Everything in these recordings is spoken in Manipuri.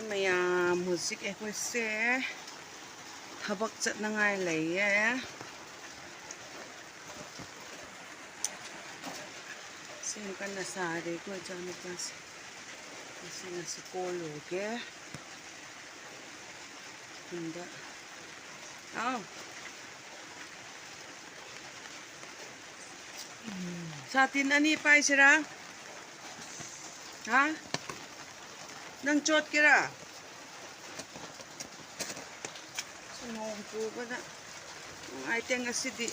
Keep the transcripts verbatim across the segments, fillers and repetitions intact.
ꯃꯌꯥꯝ, ꯍꯧꯖꯤꯛ ꯑꯩꯈꯣꯏꯁꯦ ꯊꯕꯛ ꯆꯠꯅꯉꯥꯏ ꯂꯩꯌꯦ꯫ ꯁꯦꯝ ꯀꯟꯅ ꯁꯥꯔꯤꯀꯣ ꯏꯆꯥꯅꯨꯄꯥꯁꯦ꯫ ꯉꯁꯤ ꯉꯁꯤ ꯀꯣꯜꯂꯨꯒꯦ꯫ ꯈꯨꯟꯗ꯫ ꯑꯥꯎ꯫ ꯁꯥꯇꯤꯟ ꯑꯅꯤ ꯄꯥꯏꯁꯤꯔꯥ? ꯍꯥ? ꯅꯪ ꯆꯣꯠꯀꯦꯔꯥ? ꯅꯣꯡ ꯆꯨꯕꯅ ꯅꯨꯡꯉꯥꯏꯇꯦ ꯉꯁꯤꯗꯤ꯫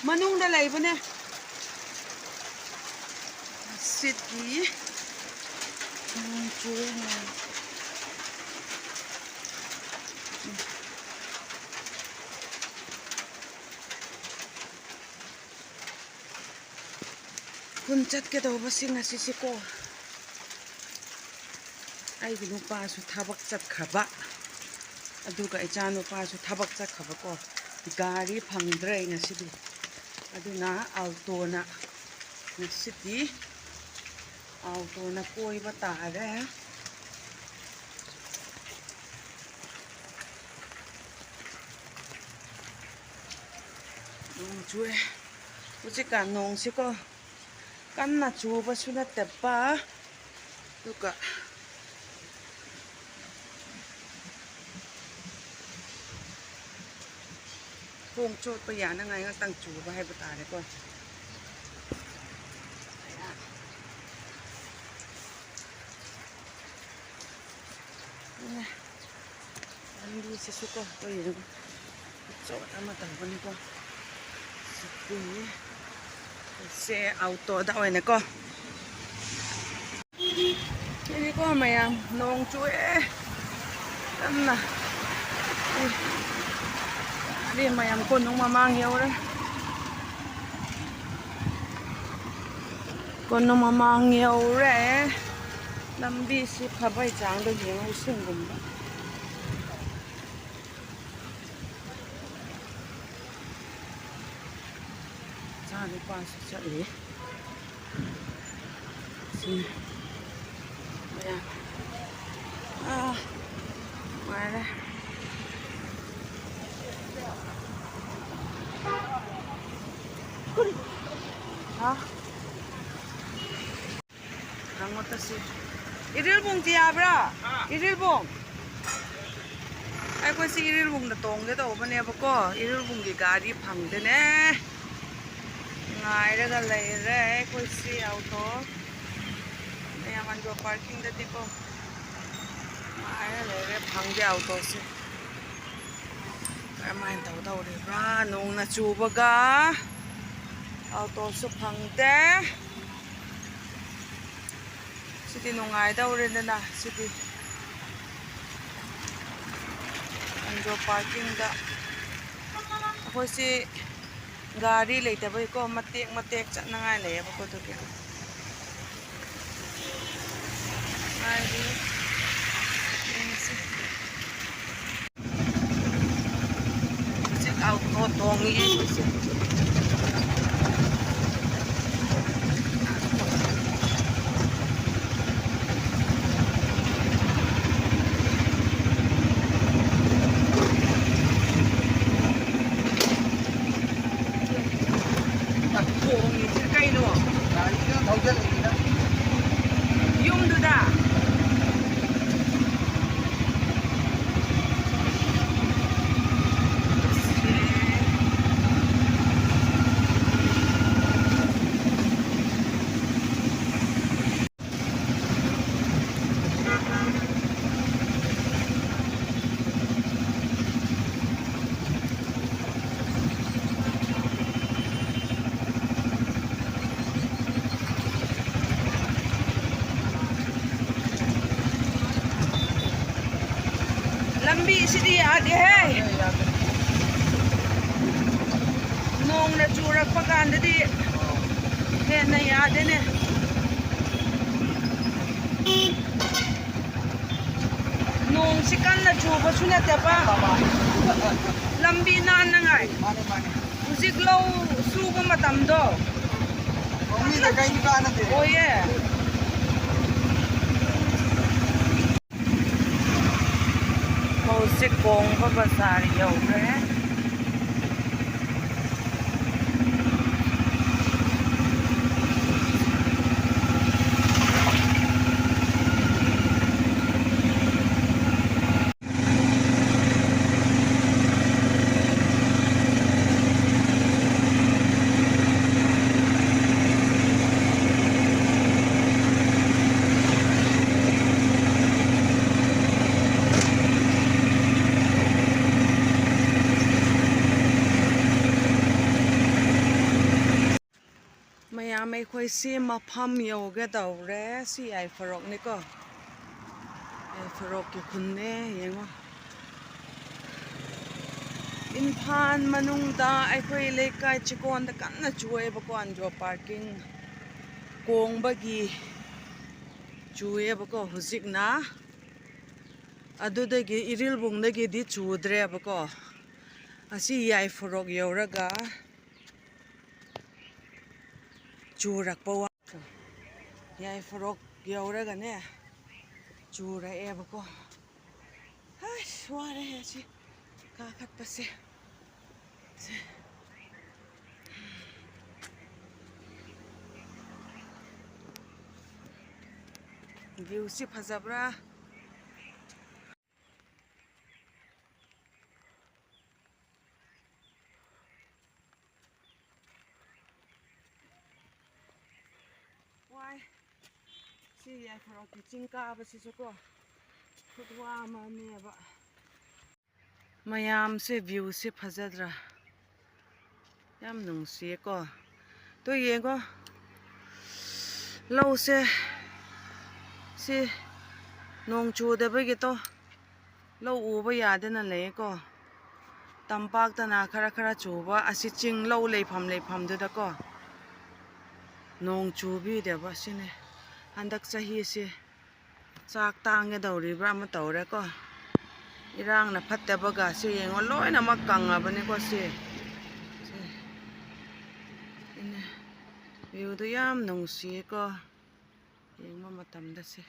ꯃꯅꯨꯡꯗ ꯂꯩꯕꯅꯦ꯫ ꯉꯁꯤꯗꯤ ꯅꯣꯡ ꯆꯨꯏ, ꯅꯣꯡ꯫ ꯈꯨꯟ ꯆꯠꯀꯗꯧꯕꯁꯤꯡ ꯑꯁꯤꯁꯤꯀꯣ, ꯑꯩꯒꯤ ꯅꯨꯄꯥꯁꯨ ꯊꯕꯛ ꯆꯠꯈ꯭ꯔꯕ, ꯑꯗꯨꯒ ꯏꯆꯥ ꯅꯨꯄꯥꯁꯨ ꯊꯕꯛ ꯆꯠꯈ꯭ꯔꯕꯀꯣ, ꯒꯥꯔꯤ ꯐꯪꯗ꯭ꯔꯦ ꯉꯁꯤꯗꯤ꯫ ꯑꯗꯨꯅ ꯑꯥꯜꯇꯣꯅ, ꯉꯁꯤꯗꯤ ꯑꯥꯜꯇꯣꯅ ꯀꯣꯏꯕ ꯇꯥꯔꯦ꯫ ꯅꯣꯡ ꯆꯨꯑꯦ꯫ ꯍꯧꯖꯤꯛꯀꯥꯟ ꯅꯣꯡꯁꯤꯀꯣ ꯀꯟꯅ ꯆꯨꯕꯁꯨ ꯅꯠꯇꯕ, ꯑꯗꯨꯒ ꯈꯣꯡ ꯆꯣꯠꯄ ꯌꯥꯅꯉꯥꯏ ꯉꯥꯛꯇꯪ ꯆꯨꯕ ꯍꯥꯏꯕ ꯇꯥꯔꯦꯀꯣ꯫ ꯂꯝꯕꯤꯁꯤꯁꯨ ꯀꯣ, ꯑꯩꯈꯣꯏ ꯌꯦꯡꯉꯣ, ꯑꯆꯧꯕ ꯑꯃ ꯇꯧꯕꯅꯤꯀꯣ꯫ ꯁꯤ ꯑꯥꯎꯇꯣꯗ ꯑꯣꯏꯅꯀꯣ꯫ ꯁꯤꯗꯤꯀꯣ ꯃꯌꯥꯝ, ꯅꯣꯡ ꯆꯨꯑꯦ ꯀꯟꯅ꯫ ꯁꯤ ꯃꯌꯥꯝ ꯀꯣꯅꯨꯡ ꯃꯃꯥꯡ ꯌꯧꯔꯦ꯫ ꯀꯣꯅꯨꯡ ꯃꯃꯥꯡ ꯌꯧꯔꯦ꯫ ꯂꯝꯕꯤꯁꯤ ꯐꯕꯩ ꯆꯥꯡꯗꯣ ꯌꯦꯡꯉꯣ, ꯏꯁꯤꯡꯒꯨꯝꯕ꯫ ꯏꯆꯥ ꯅꯨꯄꯥꯁꯨ ꯆꯠꯂꯤ꯫ ꯁꯤ ꯑꯥ, ꯅꯨꯡꯉꯥꯏꯔꯦ꯫ ꯍꯥ? ꯍꯪꯉꯣ ꯇꯁꯤ꯫ ꯏꯔꯤꯜꯕꯨꯡꯗꯤ ꯌꯥꯕ꯭ꯔꯥ? ꯍꯥ? ꯏꯔꯤꯜꯕꯨꯡ꯫ ꯑꯩꯈꯣꯏꯁꯤ ꯏꯔꯤꯜꯕꯨꯡꯗ ꯇꯣꯡꯒꯦ ꯇꯧꯕꯅꯦꯕꯀꯣ, ꯏꯔꯤꯜꯕꯨꯡꯒꯤ ꯒꯥꯔꯤ ꯐꯪꯗꯦꯅꯦ꯫ ꯉꯥꯏꯔꯒ ꯂꯩꯔꯦ ꯑꯩꯈꯣꯏꯁꯤ ꯑꯣꯇꯣ꯫ ꯃꯌꯥꯝ ꯑꯟꯗ꯭ꯔꯣ ꯄꯥꯔꯀꯤꯡꯗꯗꯤꯀꯣ꯫ ꯉꯥꯏꯔ ꯂꯩꯔꯦ, ꯐꯪꯗꯦ ꯑꯣꯇꯣꯁꯦ꯫ ꯀꯔꯝꯍꯥꯏꯅ ꯇꯧꯗꯧꯔꯤꯕ꯭ꯔꯥ? ꯅꯣꯡꯅ ꯆꯨꯕꯒ ꯑꯣꯇꯣꯁꯨ ꯐꯪꯗꯦ꯫ ꯁꯤꯗꯤ ꯅꯨꯡꯉꯥꯏꯗꯧꯔꯦꯗꯅ, ꯁꯤꯗꯤ꯫ ꯑꯟꯗ꯭ꯔꯣ ꯄꯥꯔꯀꯤꯡꯗ ꯑꯩꯈꯣꯏꯁꯤ ꯒꯥꯔꯤ ꯂꯩꯇꯕꯒꯤꯀꯣ, ꯃꯇꯦꯛ ꯃꯇꯦꯛ ꯆꯠꯅꯉꯥꯏ ꯂꯩꯌꯦꯕꯀꯣ, ꯑꯗꯨꯒꯤ꯫ ꯉꯥꯏꯔꯤ꯫ ꯌꯦꯡꯁꯤ꯫ ꯍꯧꯖꯤꯛ ꯑꯣꯇꯣ ꯇꯣꯡꯉꯤ ꯑꯩꯈꯣꯏꯁꯦ꯫ ꯊꯣꯡꯉꯤꯁꯤ ꯀꯩꯅꯣ? ꯒꯥꯔꯤꯗ ꯊꯧꯖꯜꯂꯛꯏꯗ꯫ ꯌꯨꯝꯗꯨꯗ? ꯂꯝꯕꯤꯁꯤꯗꯤ ꯌꯥꯗꯦꯍꯦ꯫ ꯅꯣꯡꯅ ꯆꯨꯔꯛꯄ ꯀꯥꯟꯗꯗꯤ ꯍꯦꯟꯅ ꯌꯥꯗꯦꯅꯦ꯫ ꯅꯣꯡꯁꯤ ꯀꯟꯅ ꯆꯨꯕꯁꯨ ꯅꯠꯇꯕ, ꯂꯝꯕꯤ ꯅꯥꯟꯅꯉꯥꯏ꯫ ꯃꯥꯅꯦ, ꯃꯥꯅꯦ꯫ ꯍꯧꯖꯤꯛ ꯂꯧ ꯁꯨꯕ ꯃꯇꯝꯗꯣ꯫ ꯂꯧꯃꯤꯗ ꯀꯔꯤꯝ ꯀꯥꯟꯅꯗꯦ꯫ ꯑꯣꯏꯌꯦ꯫ ꯀꯣꯡꯕ ꯕꯖꯥꯔ ꯌꯧꯈ꯭ꯔꯦ꯫ ꯃꯌꯥꯝ, ꯑꯩꯈꯣꯏꯁꯤ ꯃꯐꯝ ꯌꯧꯒꯦ ꯇꯧꯔꯦ꯫ ꯁꯤ ꯌꯥꯏꯐꯔꯣꯛꯅꯤꯀꯣ, ꯌꯥꯏꯐꯔꯣꯛꯀꯤ ꯈꯨꯟꯅꯦ꯫ ꯌꯦꯡꯉꯣ, ꯏꯝꯐꯥꯜ ꯃꯅꯨꯡꯗ ꯑꯩꯈꯣꯏ ꯂꯩꯀꯥꯏ ꯆꯤꯀꯣꯟꯗ ꯀꯟꯅ ꯆꯨꯑꯦꯕꯀꯣ, ꯑꯟꯗ꯭ꯔꯣ ꯄꯥꯔꯀꯤꯡ ꯀꯣꯡꯕꯒꯤ ꯆꯨꯑꯦꯕꯀꯣ ꯍꯧꯖꯤꯛꯅ꯫ ꯑꯗꯨꯗꯒꯤ ꯏꯔꯤꯜꯕꯨꯡꯗꯒꯤꯗꯤ ꯆꯨꯗ꯭ꯔꯦꯕꯀꯣ꯫ ꯑꯁꯤ ꯌꯥꯏꯐꯔꯣꯛ ꯌꯧꯔꯒ ꯆꯨꯔꯛꯄ ꯋꯥ-, ꯌꯥꯏꯐꯔꯣꯛ ꯌꯧꯔꯒꯅꯦ ꯆꯨꯔꯛꯑꯦꯕꯀꯣ꯫ ꯑꯁ, ꯋꯥꯔꯦ ꯑꯁꯤ ꯀꯥꯈꯠꯄꯁꯦ꯫ ꯁꯦ꯫ Viewꯁꯤ ꯐꯖꯕ꯭ꯔꯥ? ꯋꯥꯏ꯫ ꯁꯤ ꯌꯥꯏꯐꯔꯣꯛꯀꯤ ꯆꯤꯡ ꯀꯥꯕꯁꯤꯁꯨ ꯀꯣ, ꯈꯨꯠ ꯋꯥ ꯑꯃꯅꯦꯕ꯫ ꯃꯌꯥꯝꯁꯦ, viewꯁꯦ ꯐꯖꯗ꯭ꯔꯥ? ꯌꯥꯝ ꯅꯨꯡꯁꯤꯌꯦꯀꯣ꯫ ꯇꯣ ꯌꯦꯡꯉꯣ, ꯂꯧꯁꯦ ꯁꯤ ꯅꯣꯡ ꯆꯨꯗꯕꯒꯤ ꯇꯣ ꯂꯧ ꯎꯕ ꯌꯥꯗꯅ ꯂꯩꯌꯦꯀꯣ꯫ ꯇꯝꯄꯥꯛꯇꯅ ꯈꯔ ꯈꯔ ꯆꯨꯕ, ꯑꯁꯤ ꯆꯤꯡ ꯂꯧ ꯂꯩꯐꯝ ꯂꯩꯐꯝꯗꯨꯗꯀꯣ ꯅꯣꯡ ꯆꯨꯕꯤꯗꯕ ꯑꯁꯤꯅꯦ ꯍꯟꯗꯛ ꯆꯍꯤꯁꯦ꯫ ꯆꯥꯛ ꯇꯥꯡꯒꯗꯧꯔꯤꯕ꯭ꯔꯥ ꯑꯃ ꯇꯧꯔꯦꯀꯣ꯫ ꯏꯔꯥꯡꯅ ꯐꯠꯇꯕꯒ ꯁꯤ ꯌꯦꯡꯉꯣ, ꯂꯣꯏꯅꯃꯛ ꯀꯪꯉꯕꯅꯤꯀꯣ ꯁꯤ꯫ ꯁꯤ꯫ ꯏꯅꯦ, viewꯗꯨ ꯌꯥꯝ ꯅꯨꯡꯁꯤꯌꯦꯀꯣ, ꯌꯦꯡꯕ ꯃꯇꯝꯗ ꯁꯦ꯫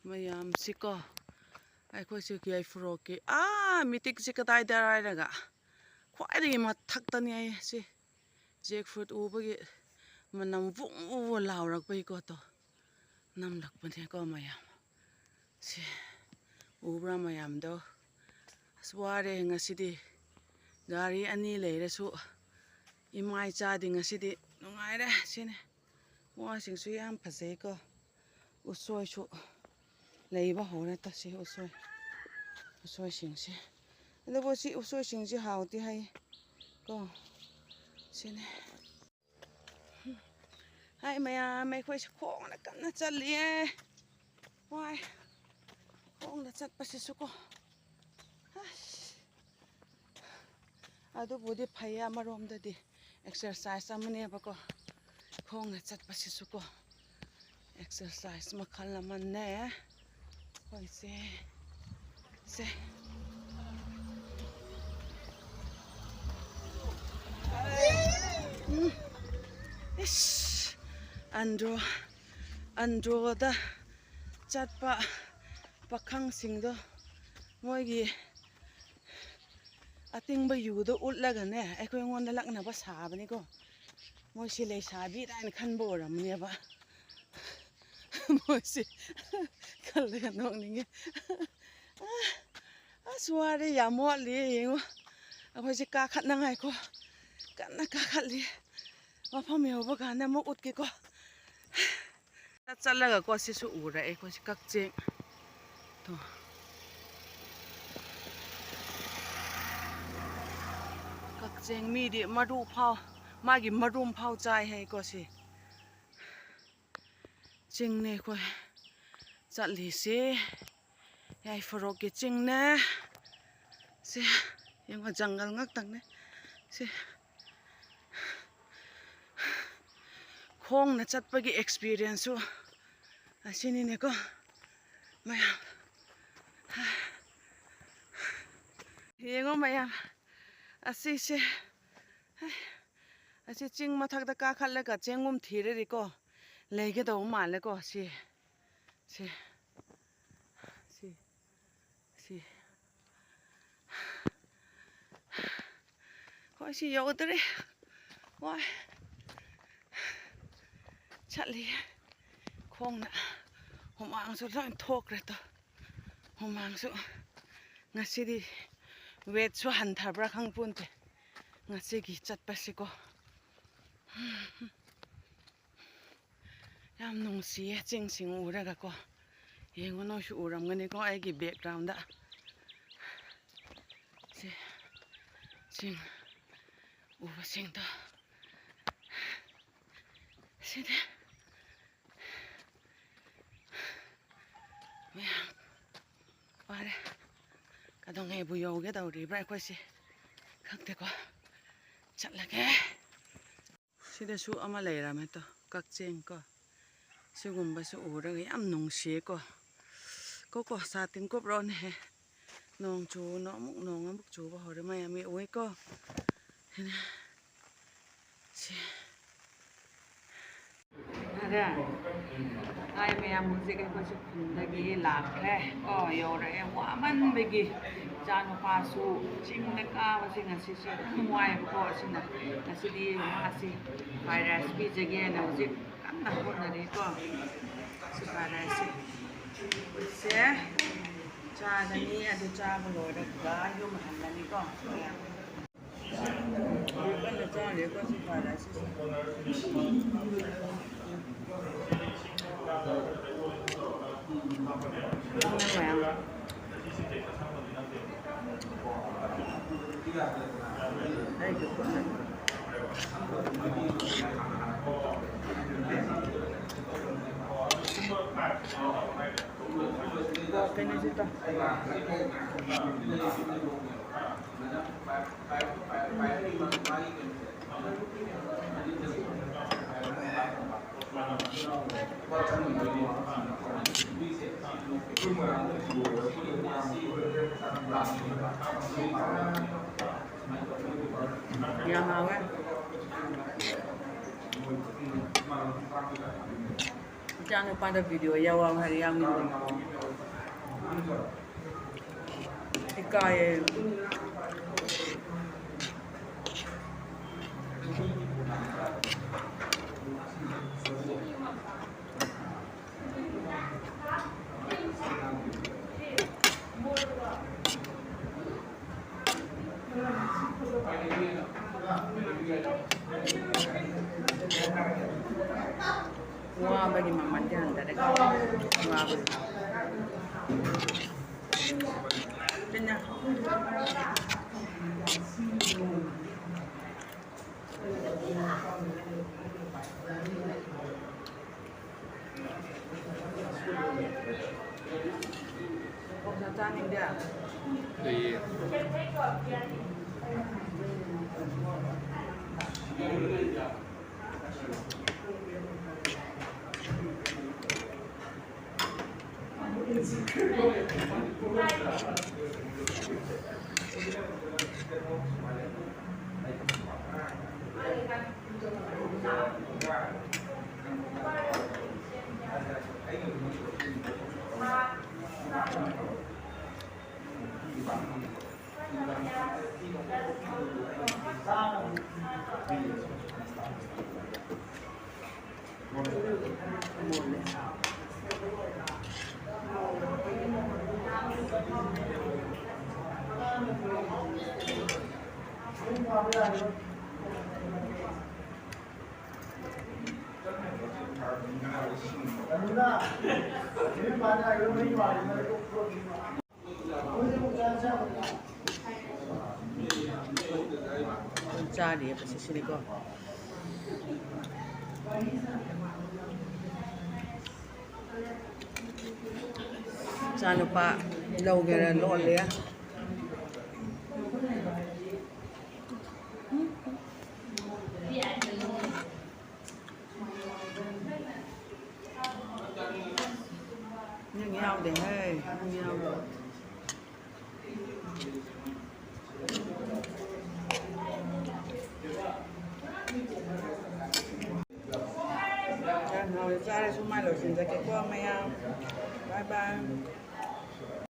ꯃꯌꯥꯝꯁꯤꯀꯣ, ꯑꯩꯈꯣꯏꯁꯨ ꯌꯥꯏꯐꯔꯣꯛꯀꯤ ꯑꯥ ꯃꯤꯇꯤꯛꯁꯤ ꯀꯗꯥꯏꯗ ꯍꯥꯏꯔꯒ ꯈ꯭ꯋꯥꯏꯗꯒꯤ ꯃꯊꯛꯇꯅꯤ ꯑꯩ ꯁꯤ꯫ ꯖꯦꯛ ꯐ꯭ꯔꯨꯠ ꯎꯕꯒꯤ ꯃꯅꯝ ꯕꯨꯡ ꯕꯨꯡ ꯂꯥꯎꯔꯛꯄꯒꯤꯀꯣ, ꯇꯣ ꯅꯝꯂꯛꯄꯅꯦꯀꯣ ꯃꯌꯥꯝ꯫ ꯁꯤ ꯎꯕ꯭ꯔꯥ ꯃꯌꯥꯝꯗꯣ? ꯑꯁ, ꯋꯥꯔꯦ ꯉꯁꯤꯗꯤ꯫ ꯒꯥꯔꯤ ꯑꯅꯤ ꯂꯩꯔꯁꯨ ꯏꯃꯥꯏ ꯆꯥꯗꯤ ꯉꯁꯤꯗꯤ ꯅꯨꯡꯉꯥꯏꯔꯦ ꯁꯤꯅꯦ꯫ ꯋꯥꯁꯤꯡꯁꯨ ꯌꯥꯝ ꯐꯖꯩꯀꯣ꯫ ꯎꯁꯣꯏꯁꯨ ꯂꯩꯕ ꯍꯧꯔꯦ ꯇ ꯁꯤ ꯎꯁꯣꯏ, ꯎꯁꯣꯏꯁꯤꯡꯁꯦ꯫ ꯑꯗꯨꯕꯨ ꯁꯤ ꯎꯁꯣꯏꯁꯤꯡꯁꯦ ꯍꯥꯎꯇꯦ ꯍꯥꯏꯌꯦ ꯀꯣ꯫ ꯁꯤꯅꯦ꯫ ꯍꯥꯏ ꯃꯌꯥꯝ, ꯑꯩꯈꯣꯏꯁꯦ ꯈꯣꯡꯅ ꯀꯟꯅ ꯆꯠꯂꯤꯌꯦ꯫ ꯋꯥꯏ꯫ ꯈꯣꯡꯅ ꯆꯠꯄꯁꯤꯁꯨ ꯀꯣ꯫ ꯑꯁ꯫ ꯑꯗꯨꯕꯨꯗꯤ ꯐꯩꯌꯦ ꯑꯃꯔꯣꯝꯗꯗꯤ꯫ ꯑꯦꯛꯁꯔꯁꯥꯏꯁ ꯑꯃꯅꯦꯕꯀꯣ꯫ ꯈꯣꯡꯅ ꯆꯠꯄꯁꯤꯁꯨ ꯀꯣ꯫ ꯑꯦꯛꯁꯔꯁꯥꯏꯁ ꯃꯈꯜ ꯑꯃꯅꯦ꯫ ꯑꯩꯈꯣꯏꯁꯦ꯫ ꯁꯦ꯫ ꯎꯝ꯫ ꯏꯁ꯫ ꯑꯟꯗ꯭ꯔꯣ, ꯑꯟꯗ꯭ꯔꯣꯗ ꯆꯠꯄ ꯄꯥꯈꯪꯁꯤꯡꯗꯣ ꯃꯣꯏꯒꯤ ꯑꯇꯤꯡꯕ ꯌꯨꯗꯣ ꯎꯠꯂꯒꯅꯦ, ꯑꯩꯈꯣꯏ ꯑꯩꯉꯣꯟꯗ ꯂꯛꯅꯕ ꯁꯥꯕꯅꯤꯀꯣ꯫ ꯃꯣꯏꯁꯤ ꯂꯩꯁꯥꯕꯤ ꯀꯥꯏꯅ ꯈꯟꯕ ꯑꯣꯏꯔꯝꯅꯦꯕ꯫ ꯃꯣꯏꯁꯤ ꯈꯜꯂꯒ ꯅꯣꯛꯅꯤꯡꯉꯦ꯫ ꯑꯁ, ꯋꯥꯔꯦ, ꯌꯥꯝ ꯃꯣꯠꯂꯤ꯫ ꯌꯦꯡꯉꯣ, ꯑꯩꯈꯣꯏꯁꯦ ꯀꯥꯈꯠꯅꯉꯥꯏꯀꯣ ꯀꯟꯅ ꯀꯥꯈꯠꯂꯤ꯫ ꯃꯐꯝ ꯌꯧꯕ ꯀꯥꯟꯗ ꯑꯃꯨꯛ ꯎꯠꯀꯦꯀꯣ꯫ ꯆꯠꯂꯒꯀꯣ ꯁꯤꯁꯨ ꯎꯔꯦ ꯑꯩꯈꯣꯏꯁꯦ ꯀꯛꯆꯦꯡ꯫ ꯇꯣ꯫ ꯀꯛꯆꯦꯡ ꯃꯤꯗꯤ ꯃꯔꯨ ꯐꯥꯎ, ꯃꯥꯒꯤ ꯃꯔꯨꯝ ꯐꯥꯎ ꯆꯥꯏ ꯍꯥꯏꯀꯣ ꯁꯤ꯫ ꯆꯤꯡꯅꯦ ꯑꯩꯈꯣꯏ ꯆꯠꯂꯤꯁꯦ꯫ ꯌꯥꯏꯐꯔꯣꯛꯀꯤ ꯆꯤꯡꯅꯦ꯫ ꯁꯦ, ꯌꯦꯡꯉꯣ, ꯖꯪꯒꯜ ꯉꯥꯛꯇꯪꯅꯦ꯫ ꯁꯦ, ꯈꯣꯡꯅ ꯆꯠꯄꯒꯤ ꯑꯦꯛꯁꯄꯤꯔꯤꯌꯦꯟꯁꯁꯨ ꯑꯁꯤꯅꯤꯅꯦꯀꯣ, ꯃꯌꯥꯝ꯫ ꯌꯦꯡꯉꯣ ꯃꯌꯥꯝ, ꯑꯁꯤꯁꯦ, ꯑꯁꯤ ꯆꯤꯡ ꯃꯊꯛꯇ ꯀꯥꯈꯠꯂꯒ ꯆꯦꯡꯒꯨꯝ ꯊꯤꯔꯗꯤꯀꯣ, ꯂꯩꯒꯗꯧꯕ ꯃꯥꯜꯂꯦꯀꯣ, ꯁꯤ, ꯁꯤ꯫ ꯁꯤ ꯑꯩꯈꯣꯏ ꯁꯤ ꯌꯧꯗ꯭ꯔꯦ꯫ ꯋꯥꯏ꯫ ꯆꯠꯂꯤ꯫ ꯈꯣꯡꯅ ꯍꯨꯃꯥꯡꯁꯨ ꯂꯣꯏ ꯊꯣꯛꯈ꯭ꯔꯦ꯫ ꯇꯣ ꯍꯨꯃꯥꯡꯁꯨ꯫ ꯉꯁꯤꯗꯤ ꯋꯦꯠꯁꯨ ꯍꯟꯊꯕ꯭ꯔꯥ ꯈꯪꯄꯣꯟꯇꯦ ꯉꯁꯤꯒꯤ ꯆꯠꯄꯁꯤꯀꯣ꯫ ꯌꯥꯝ ꯅꯨꯡꯁꯤꯌꯦ ꯆꯤꯡꯁꯤꯡ ꯎꯔꯒꯀꯣ꯫ ꯌꯦꯡꯉꯣ, ꯅꯣꯏꯁꯨ ꯎꯔꯝꯒꯅꯤꯀꯣ ꯑꯩꯒꯤ background ꯗ꯫ ꯁꯦ, ꯆꯤꯡ ꯎꯕꯁꯤꯡꯗꯣ꯫ ꯁꯤꯗꯤ ꯃꯌꯥꯝ ꯋꯥꯔꯦ꯫ ꯀꯩꯗꯧꯉꯩꯕꯨ ꯌꯧꯒꯦ ꯇꯧꯔꯤꯕ꯭ꯔꯥ ꯑꯩꯈꯣꯏꯁꯦ? ꯈꯪꯗꯦꯀꯣ꯫ ꯆꯠꯂꯒꯦ꯫ ꯁꯤꯗꯁꯨ ꯑꯃ ꯂꯩꯔꯝꯃꯦ ꯇꯣ, ꯀꯛꯆꯦꯡ ꯀꯣ꯫ ꯁꯤꯒꯨꯝꯕꯁꯨ ꯎꯔꯒ ꯌꯥꯝ ꯅꯨꯡꯁꯤꯌꯦꯀꯣ꯫ ꯀꯣ ꯀꯣ, ꯁꯥꯇꯤꯟ ꯀꯨꯞꯔꯣꯅꯦꯍꯦ꯫ ꯅꯣꯡ ꯆꯨꯅ ꯑꯃꯨꯛ, ꯅꯣꯡ ꯑꯃꯨꯛ ꯆꯨꯕ ꯍꯧꯔꯦ꯫ ꯃꯌꯥꯝ ꯃꯤ ꯎꯏꯀꯣ꯫ ꯁꯤꯅꯦ꯫ ꯁꯤ꯫ ꯑꯗ ꯍꯥꯏ ꯃꯌꯥꯝ, ꯍꯧꯖꯤꯛ ꯑꯩꯈꯣꯏꯁꯨ ꯈꯨꯟꯗꯒꯤ ꯂꯥꯛꯈ꯭ꯔꯦ ꯀꯣ, ꯌꯧꯔꯛꯑꯦ꯫ ꯋꯥꯃꯟꯕꯒꯤ ꯏꯆꯥꯅꯨꯄꯥꯁꯨ ꯆꯤꯡꯗ ꯀꯥꯕꯁꯦ ꯉꯁꯤꯁꯦ ꯌꯥꯝ ꯋꯥꯏꯕꯀꯣ꯫ ꯑꯁꯤꯅ ꯉꯁꯤꯗꯤ ꯃꯥꯁꯤ fried rice ꯄꯤꯖꯒꯦꯅ ꯍꯧꯖꯤꯛ ꯀꯟꯅ ꯍꯣꯠꯅꯔꯤꯀꯣ꯫ ꯁꯤ fried rice ꯁꯦ ꯆꯥꯒꯅꯤ, ꯑꯗꯨ ꯆꯥꯕ ꯂꯣꯏꯔꯒ ꯌꯨꯝ ꯍꯜꯂꯅꯤꯀꯣ꯫ ꯀꯟꯅ ꯆꯥꯔꯤ ꯑꯩꯈꯣꯏꯁꯨ fried rice ꯁꯤꯁꯨ꯫ ꯃꯌꯥꯝ꯫ ꯑꯩꯒꯤ ꯈꯨꯠꯅ꯫ ꯀꯩꯅꯣꯁꯤ ꯇꯧ꯫ ꯌꯥꯝ ꯍꯥꯎꯋꯦ꯫ ꯏꯆꯥꯅꯨꯄꯥꯗ video ꯌꯥꯎ ꯍꯥꯏꯔ ꯌꯥꯎꯅꯤꯡꯗꯦ꯫ ꯆꯥꯏꯌꯦ꯫ ꯋꯥꯕꯒꯤ ꯃꯃꯜꯗꯤ ꯍꯟꯊꯔꯦ꯫ ꯋꯥꯕꯒꯤ꯫ ꯑꯗꯨꯅ ꯆꯥꯅꯤꯡꯗꯦ꯫ ꯂꯩꯌꯦ꯫ ꯆꯥꯔꯤꯑꯕ ꯁꯤꯁꯤꯅꯤꯀꯣ꯫ ꯏꯆꯥꯅꯨꯄꯥ ꯂꯧꯒꯦꯔ ꯂꯣꯜꯂꯦ꯫ ꯅꯪ ꯌꯥꯎꯗꯦꯍꯦ, ꯅꯪ ꯌꯥꯎꯗꯦ꯫ ꯌꯥꯝ ꯍꯥꯎꯋꯦ, ꯆꯥꯔꯁꯨ ꯃꯥ ꯂꯣꯏꯁꯤꯟꯖꯒꯦꯀꯣ ꯃꯌꯥꯝ꯫ Bye bye꯫